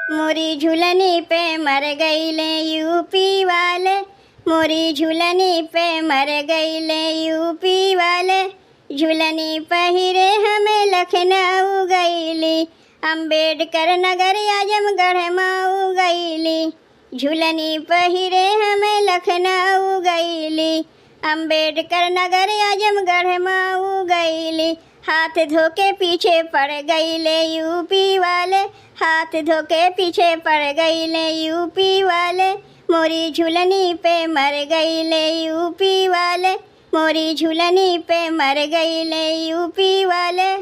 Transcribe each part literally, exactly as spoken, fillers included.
मोरी झुलनी पे मर गईले यूपी वाले, मोरी झुलनी पे मर गईले यूपी वाले। झुलनी पहिरे हमें लखनऊ गईली, अम्बेडकर नगर आजमगढ़ मऊ गईली। झुलनी पहिरे हमें लखनऊ गईली, अम्बेडकर नगर आजमगढ़ मऊ गईली। हाथ धोके पीछे पड़ गईले यूपी वाले, हाथ धोके पीछे पड़ गईले यूपी वाले। मोरी झुलनी पे मर गईले यूपी वाले, मोरी झुलनी पे मर गईले यूपी वाले।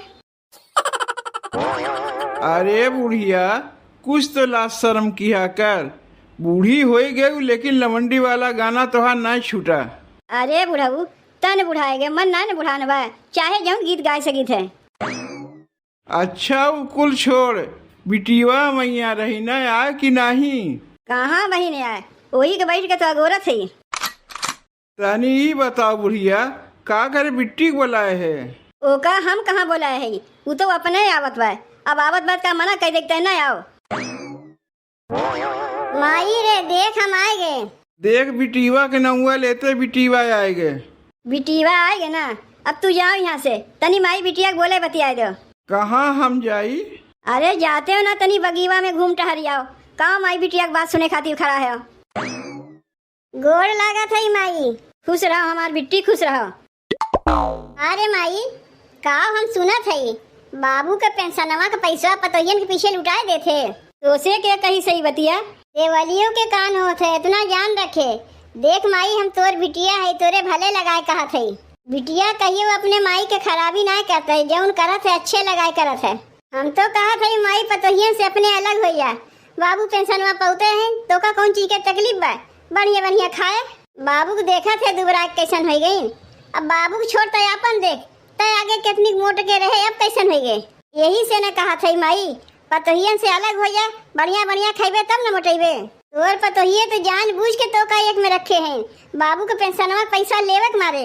अरे बुढ़िया, कुछ तो लाज शर्म किया कर। बूढ़ी होई गयू, लेकिन लवंडी वाला गाना तोहार ना छूटा। अरे बुढ़ऊ, तन बुढ़ाए गए, मन ना न बुढ़ान बा, चाहे जौन गीत गाए सकित है। अच्छा, उ कुल छोड़, बिटिया मैया रही न, आए कि नाही? कहाँ बहिन आए, वही के बैठ के तो अगोरत है। तनी ई बताओ बुढ़िया, का करे बिट्टी के बोलाए है? ओका हम कहाँ बोलाए है, उ तो अपने आवत बा। अब आवत बा का मना कह देखते ना आओ। माई रे, देख हम आए गए। देख बिटिया के नौआ लेते बिटिया आए गए। बिटिया आए गए ना, अब तू जाओ यहाँ से। तनी माई बिटिया के बोले बतियाए दो। कहाँ हम जाई? अरे जाते हो ना, तनी बगीवा में घूम टहर आओ। का माई बिटिया के बात सुने खातिर खड़ा है? गोड़ लागत है माई। खुश रहो हमार बिट्टी, खुश रहो। अरे माई, का हम सुनत है, बाबू के पेंशनवा के पैसवा पतोहियन के पीछे लुटाए देथे। तोसे के कही सही बतिया? देवलियो के कान होत है, इतना जान रखे। देख माई, हम तोर बिटिया है, तोरे भले लगाए कहत है। बिटिया कहियो अपने माई के खराबी ना करत है, जौन करत है अच्छे लगाए करत है। हम तो कहत हई माई पतोहियन से अपने अलग होइया। बाबू पेंशनवा पौते हैं, तोका कौन चीज के तकलीफ बा? बढ़िया बढ़िया खाए। बाबू के देखत है दुबरा के कैसन होइ गई। अब बाबू के छोड़ तय आपन देख, तय आगे कितनी मोट के रहे, अब कैसन होइ गए। यही से न कहत हई माई, पतोहियन से अलग होइया, बढ़िया बढ़िया खइबे तब न मोटइबे। तोर पतोहिए तो जान बूझ के तोका एक में रखे हैं, बाबू के पेंशनवा के पैसा लेवे के मारे।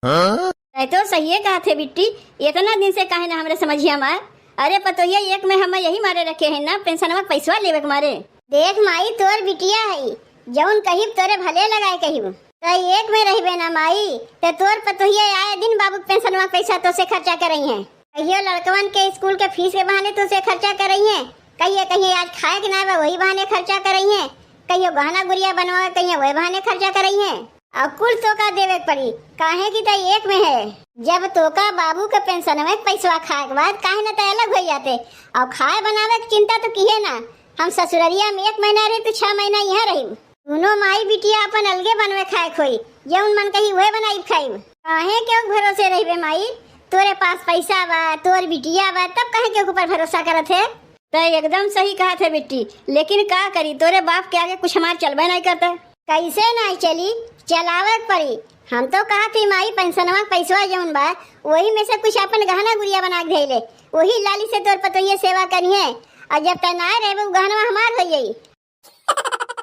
हाँ? तै तो सहिए कहत है बिट्टी, इतना दिन से काहे ना हमरे समझिया में आए? अरे पतोहिया, एक में हमें यही मारे रखे हैं ना, पेंशनवा के पैसवा लेवे के मारे। देख माई, तोर बिटिया है, जौन कहिब तोरे भले लगाए कहिब। तै एक में रहिबे ना माई, तै तोर पतोहिया आए दिन बाबू के पेंशनवा के पैसा तोसे खर्चा करई हैं। कहियो लड़कवन के स्कूल के फीस के बहाने तोसे खर्चा करई हैं, कहिए कहिए आज खाए के ना बा वही बहाने खर्चा करई हैं, कहियो गहना गुड़िया बनवावे कहिए वही बहाने खर्चा करई हैं। और कुल तोका देवे के पड़ी, काहे कि तै एक में है। जब तोका बाबू के पेंशन में पैसवा खाए के बाद काहे न तै अलग हो जाते। और खाए बनावे के चिंता तो किहे ना, हम ससुररिया में एक महीना रही तो छह महीना यहाँ रही। दोनों माई बिटिया अपन अलगे बनवे खाए खोई, जौन मन कही वह बनाई खाई। काहे के भरोसे रहिबे माई, तोरे पास पैसा बा, तोर बिटिया बा, तब काहे के ऊपर भरोसा करत है? तै एकदम सही कहत है बिट्टी, लेकिन का करी, तोरे बाप के आगे कुछ हमार चलबे नहीं करता। कैसे नहीं चली, चलावे के पड़ी। हम तो कहत ही माई, पेंशनवा के पैसवा जौन बा, वही में से कुछ अपन गहना गुड़िया बना के धइले, वही लाली से तोर पतोहिए सेवा करिहे। और जब तै ना रहबे, उ गहनवा हमार हो जाई।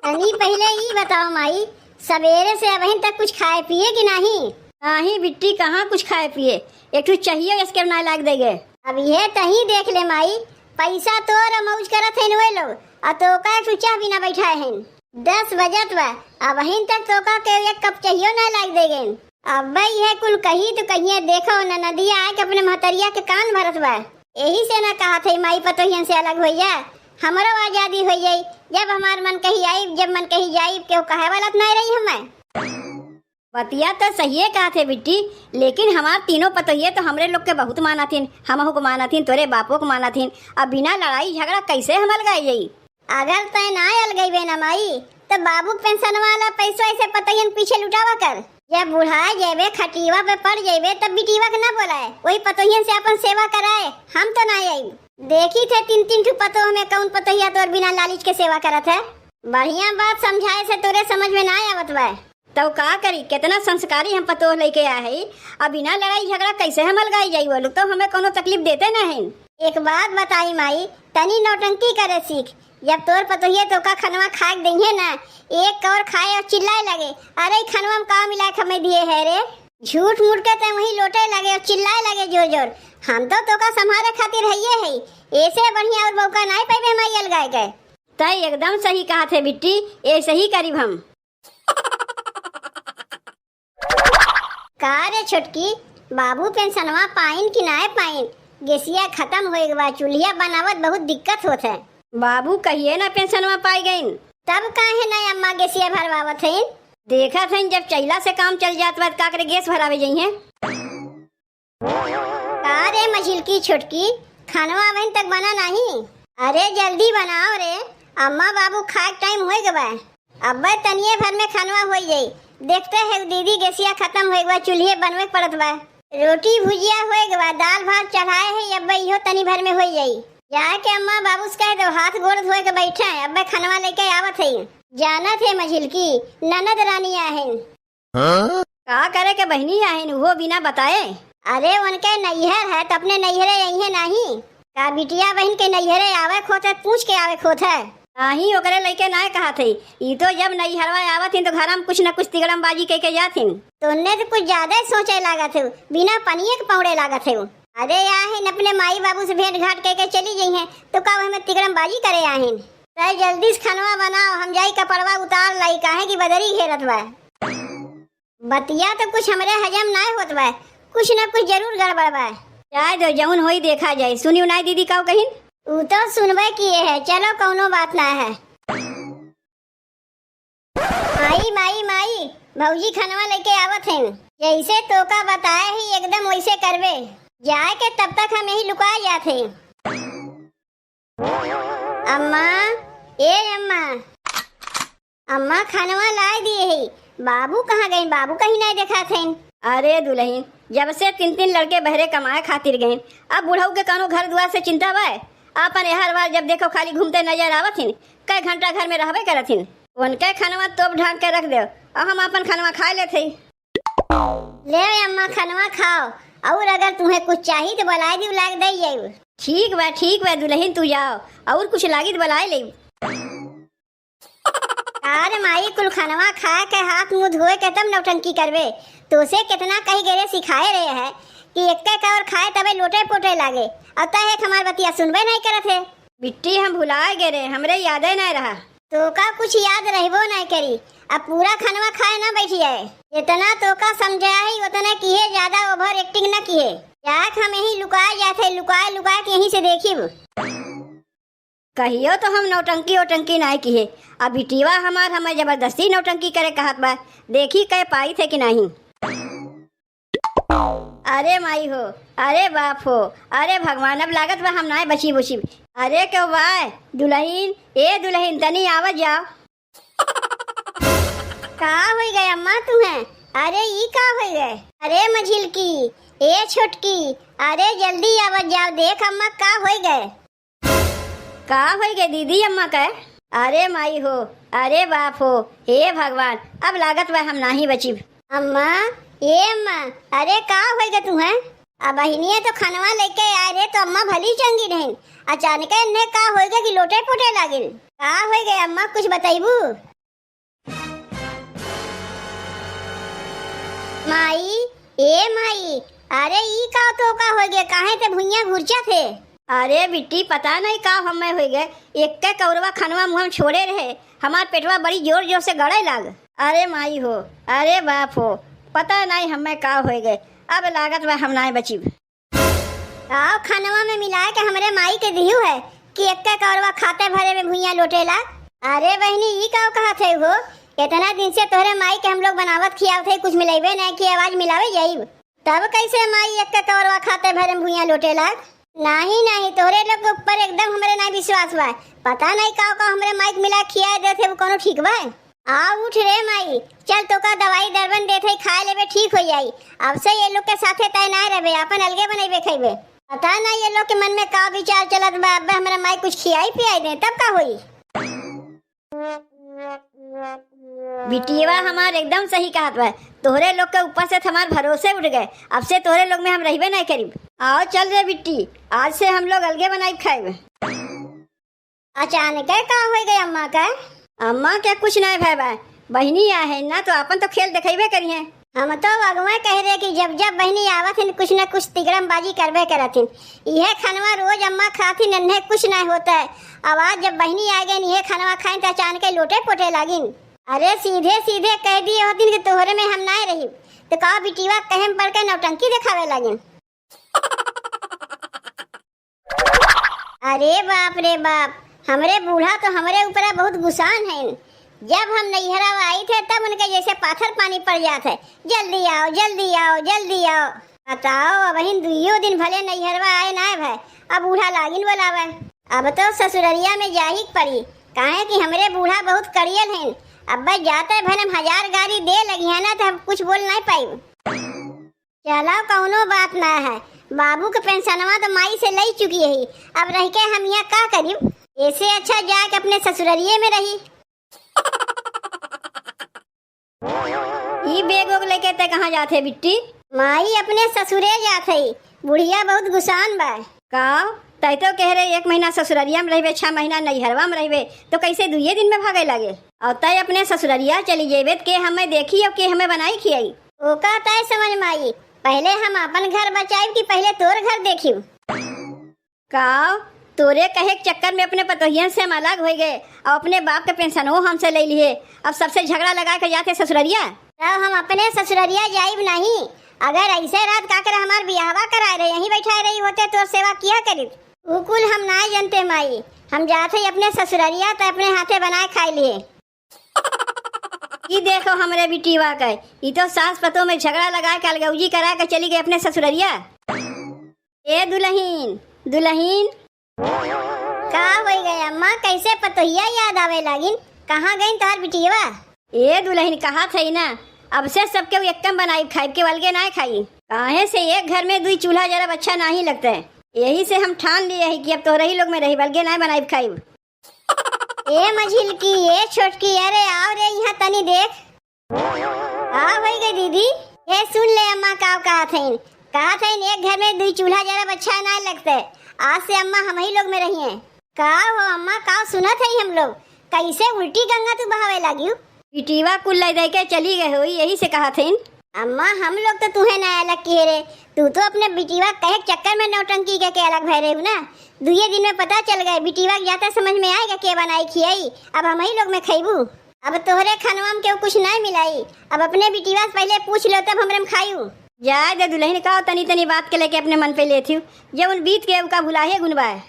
तनी पहिले ई बताओ माई, सबेरे से अबहिन तक कुछ खाए पिए कि नाही? नाही बिट्टी, कहाँ कुछ खाए पिए, एक ठो चाहिए एस्केप ना लाग देगे। अब यह तही देख ले माई, पैसा तोर मौज करत हैं वे लोग, आ तोका एक ठो चाह बिना बैठाए हैं। दस बजत बा, अबहिन तक तोका के एक कप चाहियो ना लाग देगे। अब यह कुल कही तो कहिए, देखो न नदिया आके अपने महतरिया के कान भरत बा। यही से ना कहत है माई पतोहियन से अलग होइया, हमरो आजादी हो जाई। जब हमार मन कही आई, जब मन कही जाई, केहू कहे वाला तो नहीं रही हमें। बतिया तो सहिए कहत है बिट्टी, लेकिन हमार तीनों पतोहिए तो हमरे लोग के बहुत मानथिन, हमहू को मानथिन, तोरे बापो को मानथिन। अब बिना लड़ाई झगड़ा कैसे हम अलगाई जाई? अगर तय ना अलगइबे ना माई, तो बाबू के पेंशन वाला पैसवा ऐसे पतोहियन पीछे लुटावा कर। जब बुढ़ा जेबे, खटीवा पे पड़ जेबे, तब बिटीवा के ना बोलाए, वही पतोहियन से अपन सेवा कराए। हम तो ना आई। देखी थे तीन तीन ठो पतोह में कौन पतोहिया तोर बिना लालिच के सेवा करत है। बढ़िया बात समझाए से तोरे समझ में ना आवत बा। तब का करी, कितना संस्कारी हम पतोह लेके आए हई। अब बिना लड़ाई झगड़ा कैसे हम अलगाई जाई? वो लोग तो हमें कोनो तकलीफ देते नहीं। एक बात बताई माई, तनी नौटंकी करे सीख। जब तोर पतोहिए तोका खनवा खाए के देंगे ना, एक कौर खाए और चिल्लाए लगे, "अरे, ई खनवा में का मिला के हमें दिए है रे?" झूठ मूठ के ते वहीं लोटे लगे और चिल्लाए लगे जोर जोर। हम तो तोका संभारे खातिर हइये है, ऐसे बढ़िया और मौका नहीं पैबे माई अलगाए के। तै एकदम सही कहत है बिट्टी, ऐसे ही करीब हम। का रे छोटकी, बाबू पेंशनवा पाइन कि नाय पाइन? गैसिया खतम होइगा, चूल्हिया बनावत बहुत दिक्कत होत है। बाबू कहिए ना पेंशनवा पाइ गइन। तब काहे ना अम्मा गैसिया भरवावत हइन? देखत हइन जब चइला से काम चल जात बा, त का करे गैस भरावे जइहें? का रे मझिलकी छोटकी, खानवा अबहिन तक बना नाहीं? अरे जल्दी बनाओ रे, अम्मा बाबू खाए के टाइम होइ गवा। अब्बे तनिए भर में खानवा होइ जाई। देखते है दीदी गैसिया खतम होइ गवा, चूल्हे बनवे के पड़त बा। रोटी भुजिया होइ गवा, दाल भात चढ़ाए है, अब्बे इहो तनी भर में होइ जाई। जाए के अम्मा बाबू से कह दो, हाथ गोड़ धोए के बैठे हैं, अब्बे खानवा लेके आवत है। जानत है मझिलकी, ननद रानी आहिन। हाँ? का करे के बहिनी आहिन, उहो बिना बताए? अरे, उनके नैहर है, त अपने नैहरे अइहें नाहीं। का बिटिया बहिन के नैहरे आवे के होत है, पूछ के आवे के होत है? नाहीं, ओकरे लइके नाय कहत है। ई तो जब नैहरवा आवत हिन, तो घर में कुछ न कुछ तिगड़मबाजी कइके जात हिन। तो उन्ने तो कुछ ज्यादा ही सोचे लागत है, बिना पनिये के पौड़े लागत है। अरे, आहिन अपने माई बाबू से भेंट घाट कइके चली जइहें, तो का ओहमे तिगड़मबाजी करे आहिन? तै जल्दी से खनवा बनाओ, हम जाई कपड़वा उतार लाई, काहे कि बदरी घेरत बा। बतिया तो कुछ हमरे हजम नाय होत बा, कुछ न कुछ जरूर गड़बड़ बा। जाए दो, जौन होई देखा जाई। सुनियो नाय दीदी काऊ कहिन? ऊ तो सुनबे किए है, चलो कौनो बात ना है। माई, माई, माई, भौजी खनवा लेके आवत हैं। जैसे तोका बताए ही एकदम वैसे करबे। जाए के तब तक हम यही लुका जात हैं। अम्मा, ए अम्मा, अम्मा खानवा लाए दिए ही। बाबू कहाँ गइन? बाबू कहीं नाय देखात हइन। अरे दुलहिन, जब से तीन तीन लड़के बहरे कमाए खातिर गइन, अब बुढ़ऊ के कौनो घर दुआर से चिंता बा? आपन एहर बार जब देखो खाली घूमते नजर आवत हिन, कई घंटा घर में रहबे करत हिन। उनके खनवा तोप ढांक के रख देव, अब हम आपन खनवा खाए लेत हई। ले अम्मा खनवा खाओ, और अगर तुम्हें कुछ चाही तो बुलाए दी, लाग दे जाइब। ठीक बा, ठीक बा दुलहिन, तू जाओ, और कुछ लागी तो बुलाए लेब। अरे माई, कुल खनवा खाए के हाथ मुंह धोए के तब नौटंकी करबे। तोसे कितना कही गेरे सिखाए रहे है कि एक्के कौर खाए तबे लोटे पोटे लागे, और तह एक हमार बतिया सुनबे नहीं करत है। बिट्टी, हम भुलाए गे रहे, हमरे यादे नहीं रहा। तोका कुछ याद रहबो नहीं करी, अब पूरा खनवा खाए ना बैठ जाए। जितना तोका समझाए ही उतना किहे, ज्यादा ओवर एक्टिंग ना किहे। जाक हम यहीं लुकाए जात है, लुकाए लुकाए के यहीं से देखिब। कहियो तो हम नौटंकी ओटंकी नाय किहे, अब बिटिया हमार हमें जबरदस्ती नौटंकी करे कहत बा, देखी कह पाई थे कि नहीं। अरे माई हो, अरे बाप हो, अरे भगवान, अब लागत बा हम नाय बची बुची। अरे क्यों बा दुलहिन, ए दुलहिन, तनी आवत जाओ। का होइ गए अम्मा तुहें? अरे ई का होइ गए? अरे मझिलकी, ए छोटकी, अरे जल्दी आवत जाओ, देख अम्मा का होइ गए। का होइ गए दीदी अम्मा के? अरे माई हो, अरे बाप हो, हे भगवान, अब लागत बा हम नाही बचिब। अम्मा, ए अम्मा, अरे का होइ गए तुहें? अब बहिनिया तो खनवा लेके आए रहे तो अम्मा भली चंगी रहिन, अचानक इन्हें का होइ गए कि लोटे पोटे लागिन? का होइ गए अम्मा, कुछ बतैबू? माई, ए माई, अरे ई का तोका होइ गए, काहे ते भुइयां घुरचत हे? अरे बिट्टी, पता नहीं का हमें होइ गए, एक्के कौरवा खनवा मुँह में छोड़े रहे, हमार पेटवा बड़ी जोर जोर से गड़े लाग। अरे माई हो, अरे बाप हो, पता नहीं हमें का होइ गए, अब लागत बा हम नाय बचिब। का खनवा में मिलाए के हमरे माई के दिहू है कि एक्के कौरवा खाते भरे में भुइयां लोटेला? अरे बहिनी, ई का कहत है हो? इतना दिन से तोहरे माई के हम लोग बनावत खियावत है, कुछ मिलैबे नहीं कि आवाज मिलावे जाइब। तब कैसे माई एक्के कौरवा खाते भरे में भुइयां लोटेला? नहीं, नहीं, तोहरे लोग के ऊपर एकदम हमरे ना विश्वास बा। पता नहीं का का हमरे माई के मिला खिया देत है, वो कोनो ठीक बा? आ उठ रे माई, चल तोका दवाई दरबन देत हई, खाए लेबे, ठीक हो जाई। अब से ये लोग के साथे तय ना रहबे, आपन अलगे बनैबे खैबे। पता ना ये लोग के मन में का विचार चलत बा, अब्बे हमरा माई कुछ खियाई पियाई दे, तब का होई? बिटिया हमार एकदम सही कहत बा, तोहरे लोग के ऊपर से हमार भरोसे उठ गए, अब से तोहरे लोग में हम रहबे नहीं करीब। आओ चल रे बिट्टी, आज से हम लोग अलगे बनाई खाएबे। अचानक का होइ गए अम्मा का? अम्मा के कुछ नहीं भय बा, बहिनी आहे ना तो अपन तो खेल देखैबे करिहे। हम तो अगुए कह रहे कि जब जब बहिनी आवत हिन, कुछ न कुछ तिगड़मबाजी करबे करत हिन। इहे खनवा रोज अम्मा खात हिन, नन्हे कुछ नाहीं होत है। अब आज जब बहिनी आ गइन, इहे खनवा खाइन, त अचानके लोटे पोटे लागिन। अरे सीधे सीधे कह दिए होतिन कि तोहरे में हम नाहीं रही, त का बिटिवा कहे में पड़ के नौटंकी देखावे लागिन। अरे बाप रे बाप, हमरे बूढ़ा तो हमरे ऊपरा बहुत गुसान हैं। जब हम नैहरा आई थे, तब उनके जैसे पाथर पानी पड़ जात है, "जल्दी आओ, जल्दी आओ, जल्दी आओ।" बताओ, अबहिन दुइयो दिन भले नैहरवा आए नाय भय, अब बूढ़ा लागिन बोलावे। अब तो ससुररिया में जाही के पड़ी, काहे कि हमरे बूढ़ा बहुत कड़ियल हैं। अब जाते भले हम हजार गारी दे लगी है ना, तो हम कुछ बोल नाय पाई। चलो, कौनो बात ना है, बाबू के पेंशनवा तो माई से लई चुकी है, अब रह के हम यहाँ का करिब? ऐसे अच्छा जाके अपने ससुररिये में रही। ई बैग उग लेके ते कहाँ जात है बिट्टी? माई, अपने ससुरे जात है, बुढ़िया बहुत गुसान बा। का? तै तो कह रहे एक महीना ससुररिया में रहबे, छह महीना नैहरवा में रहबे, तो कैसे दुइये दिन में भागे लागे? और तै अपने ससुररिया चली जेबे, त के हमें देखी और के हमें बनाई खियाई? ओका तय समझ में आई, पहले हम अपन घर बचाइब कि पहले तोर घर देखिब? का? तोरे कहे के चक्कर में अपने पतोहियन से हम अलग हो गए और अपने बाप के पेंशनो हमसे ले लिए। अब सबसे झगड़ा लगा के जाते ससुररिया। तब हम अपने ससुररिया जाइब नहीं। अगर ऐसे रात का कर हमार बियाहवा कराए रहे, यहीं बैठाए रही होते, तोर सेवा किया करित। उ कुल हम नाय जनते माई, हम जात हई अपने ससुररिया, त अपने हाथे बनाए खाए लिए। ई देखो हमरे बिटिवा के, ई तो सास पतोह में झगड़ा लगा के अलगौजी करा के चली गई अपने ससुररिया। ए दुलहिन, दुलहिन। का होई गए अम्मा, कैसे पतोहिया याद आवे लागिन? कहाँ गईन तोहार बिटिवा? ए दुलहिन, कहा थई ना, अब से सबके एक्कम बनाई खाइब, के अलगे ना खाई। काहे से एक घर में दुई चूल्हा जरब अच्छा नाही लगते। यही से हम ठान लिए है कि अब तोहरे ही लोग में रही, अलगे ना बनाई खाइब। ए मझिलकी, ए छोटकी, अरे आओ रे यहाँ तनी देख। का होई गई दीदी? हे सुन ले अम्मा का कहत हईन। कहत हईन एक घर में दुई चूल्हा जरब अच्छा ना लगते। आज से अम्मा हम ही लोग में रहिए। का हो अम्मा, का सुनत हई हम लोग? कैसे उल्टी गंगा तू बहावे लागिउ? बिटिवा कुल लै दे के चली गए होई, यही से कहत हईन। अम्मा, हम लोग तो तुहे ना अलग किए रे, तू तो अपने बिटिवा कहे के चक्कर में नौटंकी के, के अलग भय रहे ना। दुए दिन में पता चल गए, बिटिवा के जाते समझ में आएगा के बनाई खियाई, अब हम ही लोग में खइबू। अब तोहरे खनवा में केहू कुछ नाय मिलाई, अब अपने बिटिवा से पहले पूछ लो तब हमरे में खायू। जाए दे दुलहिन, का तनी तनी बात के लेके अपने मन पे लेत हू, जब उन बीत के उका भुलाहे गुन बाय।